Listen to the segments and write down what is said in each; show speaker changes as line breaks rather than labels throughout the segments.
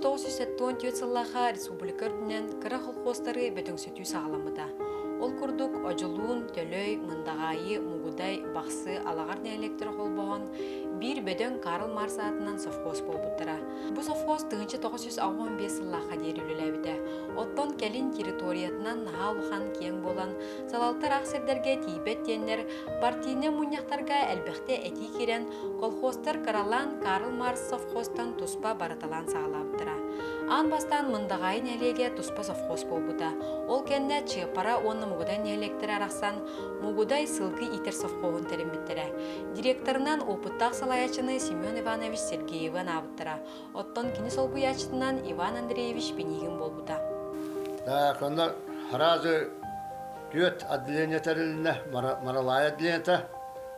1974 сыллаахха республика үрдүнэн кыра колхозтары бөдөҥсөтүү саҕаламмыта. Ол курдук Одьулуун, Төлөй, Мындаҕаайы, Мугудай, Бахсы, Алаҕар нэһилиэктэрэ холбоһон биир бөдөҥ Карл Марс аатынан совхоз буолбуттара. Бу совхоз 1985 сыллаахха диэри үлэлээбитэ. Оттон кэлин территориятынан наһаа улахан киэҥ буолан, салалта ыраах сирдэргэ тиийбэт диэннэр партийнай мунньахтарга элбэхтэ этии киирэн, колхозтар кыралаан Карл Марс совхозтан туспа барыталаан саҕалаабыттара. Аан бастаан Мындаҕаайы нэһилиэгэ туспа совхоз буолбута. Ол кэннэ Чыаппара уонна Мугудай нэһилиэктэрэ арахсан, Мугудай сылгы иитэр совхоһун тэриммиттэрэ. Директорынан опыттаах салайааччыны Семен Иванович Сергеевы анаабыттара. Оттон кини солбуйааччытынан Иван Андреевич Пинигин буолбута.
Так, онно сразу түөрт отделение тэрилиннэ, Маралая отделениета,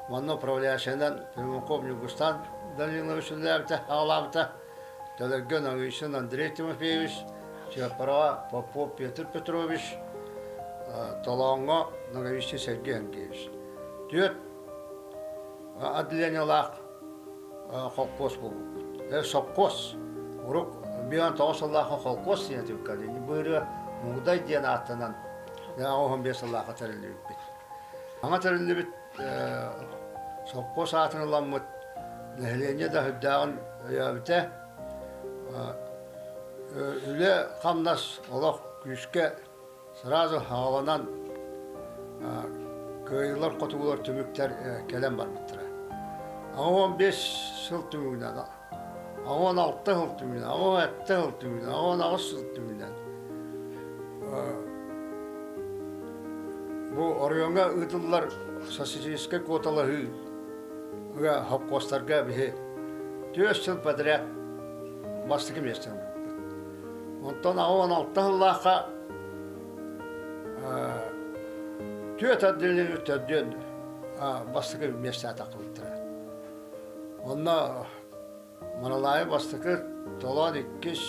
манна управляющайынан Пермаков Ньургустан Данилович үлэлээбитэ, аҕалаабыта, Төлөргө Ноговицын Андрей Тимофеевич, Чыаппараҕа Попов Петр Петрович, Толооҥҥо Ноговицын Сергей Андреевич. Түөрт отделениелаах холкуос буолбуппут. Сопхуос. Урук бион тоҕус сыллаахха холкуос диэн этибиккэ быырыа Мугудай диэн ааттанан 85 сыллаахха тэриллибиппит. Саҥа тэриллибит сопхуос аатын ыламмыт нэһилиэнньэ да сүрдээҕин өйөөбүтэ. Үлэ-хамнас олох күүскэ сразу хааланан кыайыылар хотугулар түмүктэр кэлэн барбыттара. 15 сыл түмүгүнэн, 16 сыл түмүгүнэн, 17 сыл түмүгүнэн, 18 сыл түмүгүнэн бу оройуоҥҥа ыытыллар социалистическай куоталаһыы хопкуостарга биһи түөрт сыл подряд бастакы миэстэни ылбыппыт. Онтон 16 сыллаахха түөрт отделение төрдүөн бастакы миэстэ атахтыбыттара. Онно Маралаайы бастакы, Толоон иккис,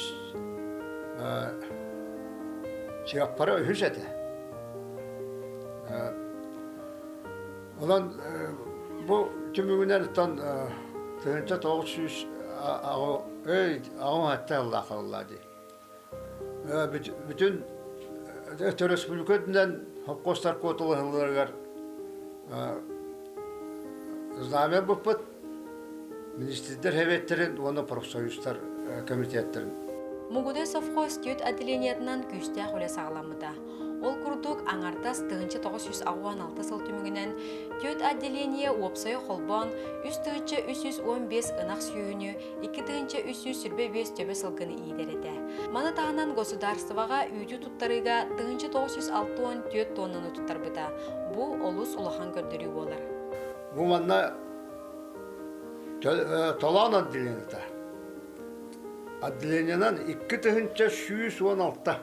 Чыаппара үһүс этэ. Онон бу түмүгүнэн оттон 1900 аҕа сыллаах ылла дии. Бүтүн өрөспүүбүлүкэ үрдүнэн хопкуостар куоталаһыыларыгар знамя ылбыппыт, министрдэр сэбиэттэрин уонна профсоюзтар комитеттарын.
Мугудай совхоз түөрт отделениетынан күүстээх үлэ саҕаламмыта. Ол курдук, аҥардас 1986 сыл түмүгүнэн түөрт отделение уопсайа холбоон 3315 ынах сүөһүнү, 2325 төбө сылгыны иитэр этэ. Маны таһынан государствоҕа үүтү туттарыыга 1964 тоннаны туттарбыта. Бу олус улахан көрдөрүү буолар.
Бу манна толоон отделениета. Отделениенан 2116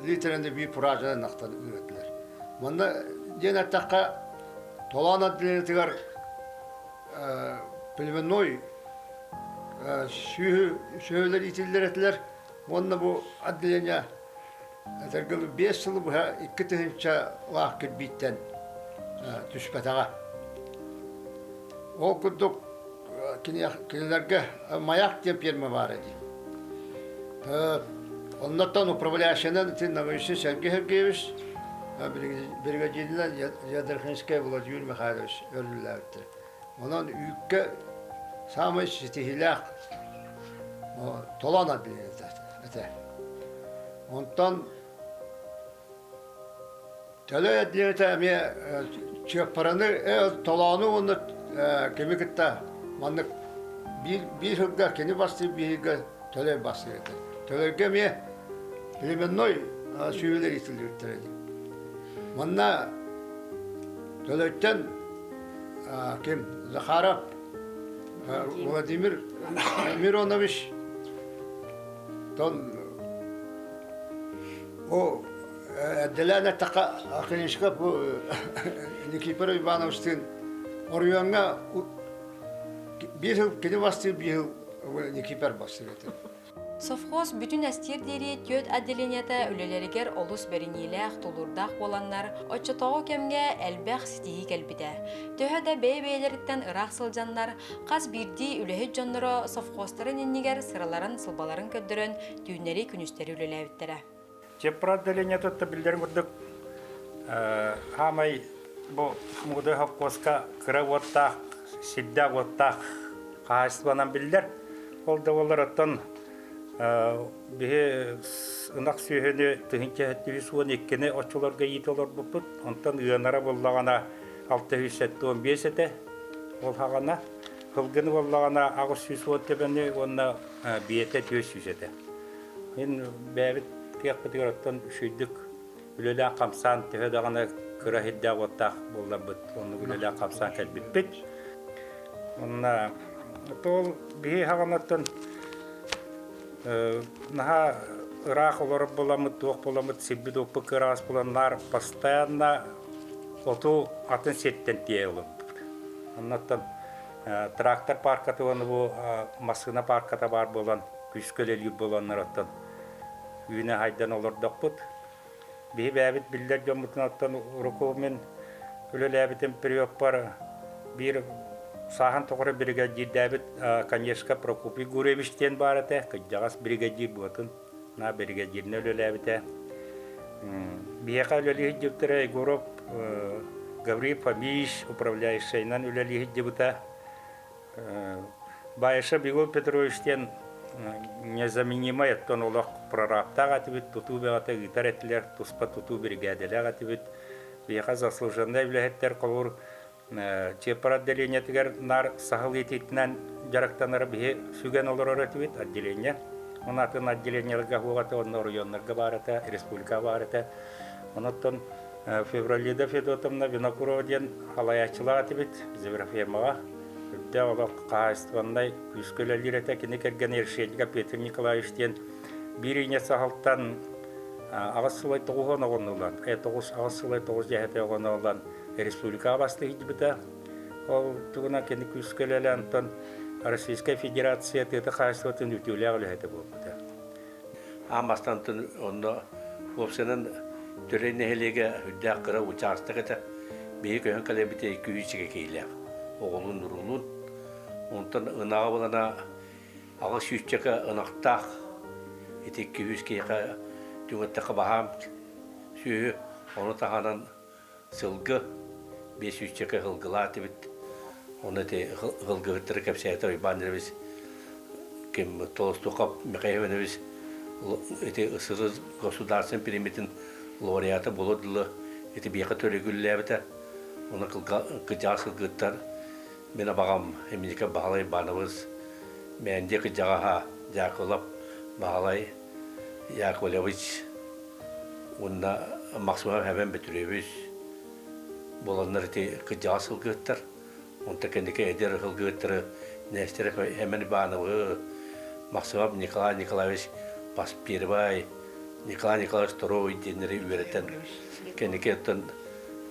литраны биир пуражынан ахтан ыытылар. Манна диэн эттэххэ, толоон отделениетыгар племенной сүөһүлэр иитиллэр этилэр уонна бу отделение этэргэ биэс сылы быһа 2000-лаах кирбииттэн түспэтэҕэ. Ол курдук кинилэргэ Маяк диэн пиэрмэ баар этэ. Оннуттан управляющайынан Новоющий Сергей Сергеевич, бригадиринэн Ядрихинскай Владимир Михайлович өлүүлээбиттэр. Онон үүккэ саамай ситиһиилээх толон этэ. Онтон Төлөй отделениета эмиэ чыаппараны, толоону уонна кими кытта маннык биир биир сылга кини бастыыр биһигэ төлөй бастыыр этэ. Төлөйгө эмиэ племенной сүөһүлэр иитиллибиттэрэ дии. Манна Төлөйтөн ким Захаров Владимир Миронович тон Бу эрдэлээн эттэххэ, Акинишка бу Никифор Ивановичтыын оройуоҥҥа биир сыл кини бастыыр, биир сыл Никифор бастыыр этэ.
Совхоз бүтүн эстиэр диэри түөрт отделениета үлэлэригэр олус бэриниилээх, тулуурдаах буоланнар, оччотооҕу кэмҥэ элбэх ситиһии кэлбитэ. Төһө да бэйэ-бэйэлэриттэн ыраах сылдьаннар, хас биирдии үлэһит дьонноро совхозтарын иннигэр сыраларын-сылбаларын көрдөрөн түүннэри-күнүстэри үлэлээбиттэрэ.
Чеппар отделениетыттан биллэрин курдук, хаамай бу Мугудай совхозка кыра уоттаах, сирдээх уоттаах хаһаайыстыбанан биллэр. Ол да буоллар оттон биһи ынах сүөһүнү 1732-ни оччолорго иитэ олорбуппут. Онтон ыанара буоллаҕына 675 этэ. Ол хаҕана сылгыны буоллаҕына 810 төбөнү уонна биэтэ 400 этэ. Мин бэйэбит кыахпытыгар оттон үчүгэйдик үлэлээн-хамсаан төһө даҕаны кыра сирдээх-уоттаах буолларбыт, оннук үлэлээн-хамсаан кэлбиппит. Онно ол биһи хаҕанаттан наһаа ыраах олорор буоламмыт, туох буоламмыт, сирбит-уоппут кыараҕас буолан наар постоянно оту атын сиртэн тиэйэ олорбут. Оннуттан трактор парката уонна бу массыына парката баар буолан күүскэ үлэлиир буоланнар оттон үүнэ хайдан олордохпут. Биһи бэйэбит биллэр дьоммутун оттон урукку мин үлэлээбитим периодпар биир сааһын тухары биригэдьиирдээбит Конешка Прокопий Гурьевич диэн баар этэ, кырдьаҕас биригэдьиир буотун, на биригэдьииринэ үлэлээбитэ. Биһиэхэ үлэлии сылдьыбыттара Егоров Гаврил Фомич управляющайынан үлэлии сылдьыбыта. Баайша Бегов Петрович диэн незаменимай оттон олох прорабтаах этибит, тутуу бөҕөтө ыытар этилэр, туспа тутуу биригээдэлээх этибит. Биһиэхэ заслуженнай үлэһиттэр холобур Чеппар отделениетыгар наар саһыл иитиитинэн дьарыктанара биһи сүгэн олорор этибит отделение. Оны атын отделениеларга суох этэ, онно оройуоннарга баар этэ, республика баар этэ. Онон Февралида Федотовна Винокурова диэн салайааччылаах этибит зверофермаҕа. Үрдээх олох хаһаайыстыбаннай күүскэ үлэлиир этэ. Кини кэргэнэ Решетников Петр Николаевич диэн биир ийэ саһылтан аҕыс сылай тоҕуһун оҕону ылан, тоҕус аҕыс сылай тоҕус дьэһэтэ оҕону ылан республикаҕа бастыы сылдьыбыта. Ол тугунан кини күүскэ үлэлээн, онтон Российскай Федерация тыата хаһаайыстыбатын үтүөлээх үлэһитэ буолбута.
Аан бастаан онно уопсайынан Төлөй нэһилиэгэ үрдээх кыра учаастак этэ. Биһи көһөн кэлэбитэ 200 киһилээх. Оҕолуун-уруулуун. Онтон ынаҕа булана аҕыс сүүсчэкэ ынахтаах ити 200 киһиэхэ түҥэттэххэ баһаам сүөһү. Ону таһынан сылгы биэс сүүсчэкэ сылгылаатыбыт. Ону ити сылгыһыттары кэпсээтэ Уйбаан Андреевич ким Толстухов Михаил Иванович ити СССР государственный премиятын лауреата буолуор дылы ити биһиэхэ төрүгүллээбитэ. Ону кырдьаҕас сылгыһыттар мин абаҕам Эмилика Баһылай Иванович Мээндиэ кырдьаҕаһа Дьаакылап Баһылай Яковлевич уонна Максимов Эбэн Бөтүрүөбүс буоланнар ити кырдьаҕас сылгыһыттар. Онтон кэнники эдэр сылгыһыттары Нестеров Эмэн Ивановы, Максимов Николай Николаевич Паспирбай, Николай Николаевич Второй диэннэри үөрэтэн кэнники оттон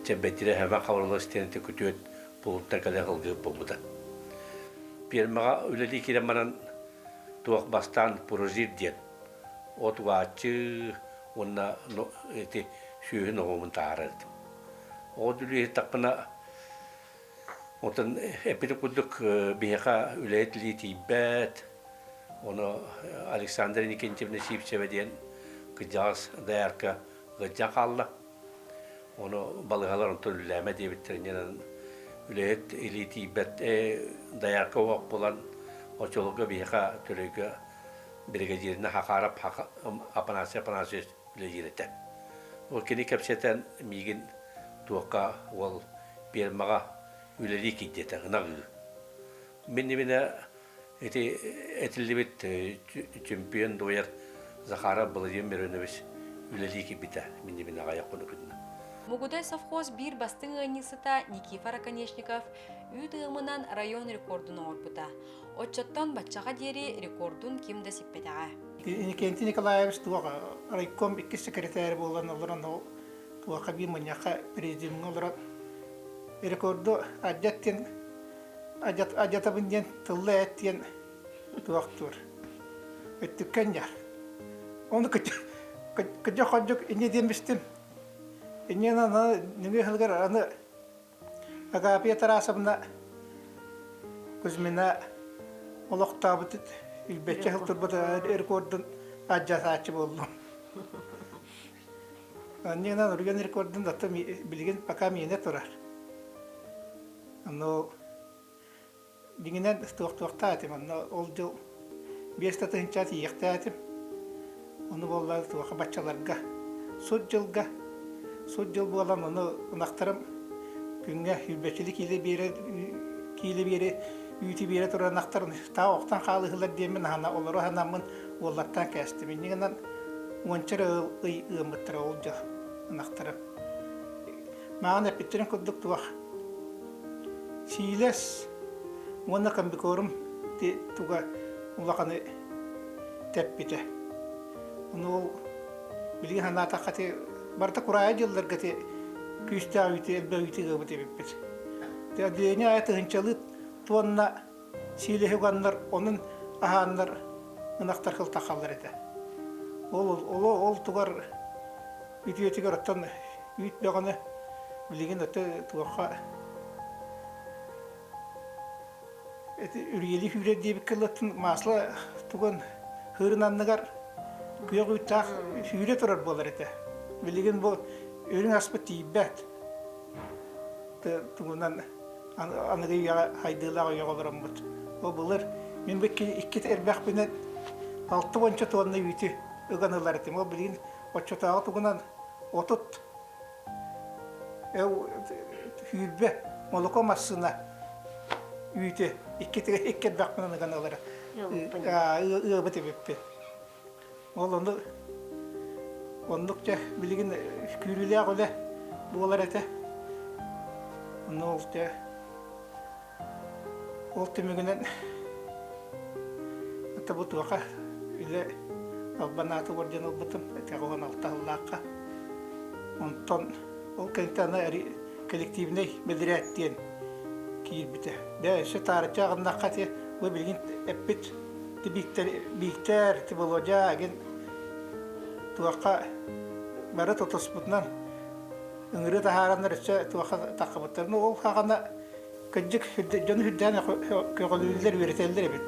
Чэбэтирэ Хэмэ Хабырылас диэн ити күтүөт булуттан кэлэн сылгыһыт буолбута. Пиэрмэҕэ үлэлии киирэн баран туох бастаан прожир диэн от угааччы уонна ити сүөһү ноһуомун таһаарар этим. От үлэһиттэхпинэ оттон эппитим курдук биһиэхэ үлэһит илии тиийбэт. Ону Александра Иннокентьевна Сивцева диэн кырдьаҕас доярка ыалдьан хаалла. Ону балыыһалар онтон үлэлээмэ диэбиттэринэн үлэһит илии тиийбэт доярка уох буолан оччолорго биһиэхэ Төлөйгө биригэдьииринэ Хахаров Апанасий Апанасьевич үлэлиир этэ. Ол кини кэпсэтэн миигин туохха уол пиэрмэҕэ үлэлии киирдиэтэ ынах ыы. Мин иминэ ити этиллибит чемпион дуойар Захаров Владимир Миронович үлэлии киирбитэ мин иминэ аҕыйах хонукунна.
Мугудай совхоз биир бастыҥ ыанньыксыта Никифор Оконешников үүт ыамынан район рекордун оҥорбута. Оччоттон баччаҕа диэри рекордун ким да сиппэтэҕэ.
Иннокентий Николаевич туох райком иккис секретарь буолан олорон ол туохха биир мунньахха президиумҥа олорон рекорду адьат диэн адьатабын диэн тылла эт диэн туохтуур. Өттүккэ анньар. Ону кыдьа-ходьук инньэ диэммистим. Инньэ аны нөҥүө сылыгар аны Агапия Тарасовна Кузьмина олохтообут илбэччэ сыл турбут рекордун адьасааччы буоллум. Анньыынан Урген рекордун зато билигин пока миэнэ турар. Ону Дьиҥинэн, туохтуохтаах этим, онно ол дьыл биэс да тыһыынча тиийиэхтээх этим. Ону буолла туоха баччаларга сут дьылга, сут дьыл буолан ону ынахтарым күҥҥэ сүүрбэччилии киилэ биэрэ киилэ биэрэ үүтү биэрэ турар ынахтар таа охтон хаалыһылар диэммин аһана олору аһанаммын уоллартаан кээстим. Инньэ гынан уонча эрэ ый ыаммыттара ол дьыл ынахтарым. Маҕан эппиттэрин курдук туох сиилэс уонна комбикорм туга улаханы тэппитэ. Ону ол билигин санаатахха ити барыта кураайы дьылларга ити күүстээх үүтү элбэх үүтү ыабыт эбиппит. Отделение аайы тыһыынчалыы туонна сиилэһи уганнар онун аһааннар ынахтар кылтахаллар этэ. Ол ол ол тугар үтүөтүгэр оттон Үүт бөҕөнү билигин өтө туохха эти үрүйэлии сүүрэр диэбиккэ дылы масло тугун хыырын анныгар күөх үүттээх сүүрэ турар буолар этэ. Билигин бу үрүҥ аспыт тиийбэт. Тугунан аныгы үйэҕэ хайдыылаах үйэҕэ олороммут. Ол былыр мин бу икки эрбэхпинэн 60 тонна үүтү ыган ылар этим. Ол билигин оччотооҕу тугунан 30 сүүрбэ молоко массыына үүтү икки икки эрбэхпинэн ыган ылара ыабыт эбиппин. Ол ону оннук дьэ билигин күүрүүлээх үлэ буолар этэ. Ону ол дьэ Ол түмүгүнэн это бу туоха үлэ албан ааты орден ылбытым 96 сыллаахха. Онтон ол кэнниттэн аны коллективнай бэдэрээт диэн киирбитэ. Дэ өссө таарыччы аҕыннахха ти бу билигин эппит ти Бииктэр Бииктэр ти Володя агин туохха бары тутуспутунан ыҥырыы таһаараннар өссө туохха таххыбыттар. Ну ол хаҕана Кырдьык, дьону үрдээн көҕүлүүллэр, үөрэтэллэр эбит.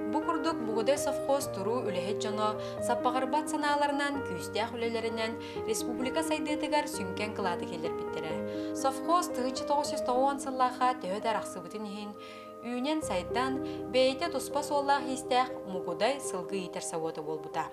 Бу курдук Бугудай совхоз туруу үлэһит дьоно саппаҕырбат санааларынан, күүстээх үлэлэринэн республика сайдыытыгар сүҥкэн кылааты киллэрбиттэрэ. Совхоз 1990 сыллаахха төһө да арахсыбытын иһин, үүнэн-сайдан, бэйэтэ туспа суоллаах-иистээх Мугудай сылгы иитэр собуота буолбута.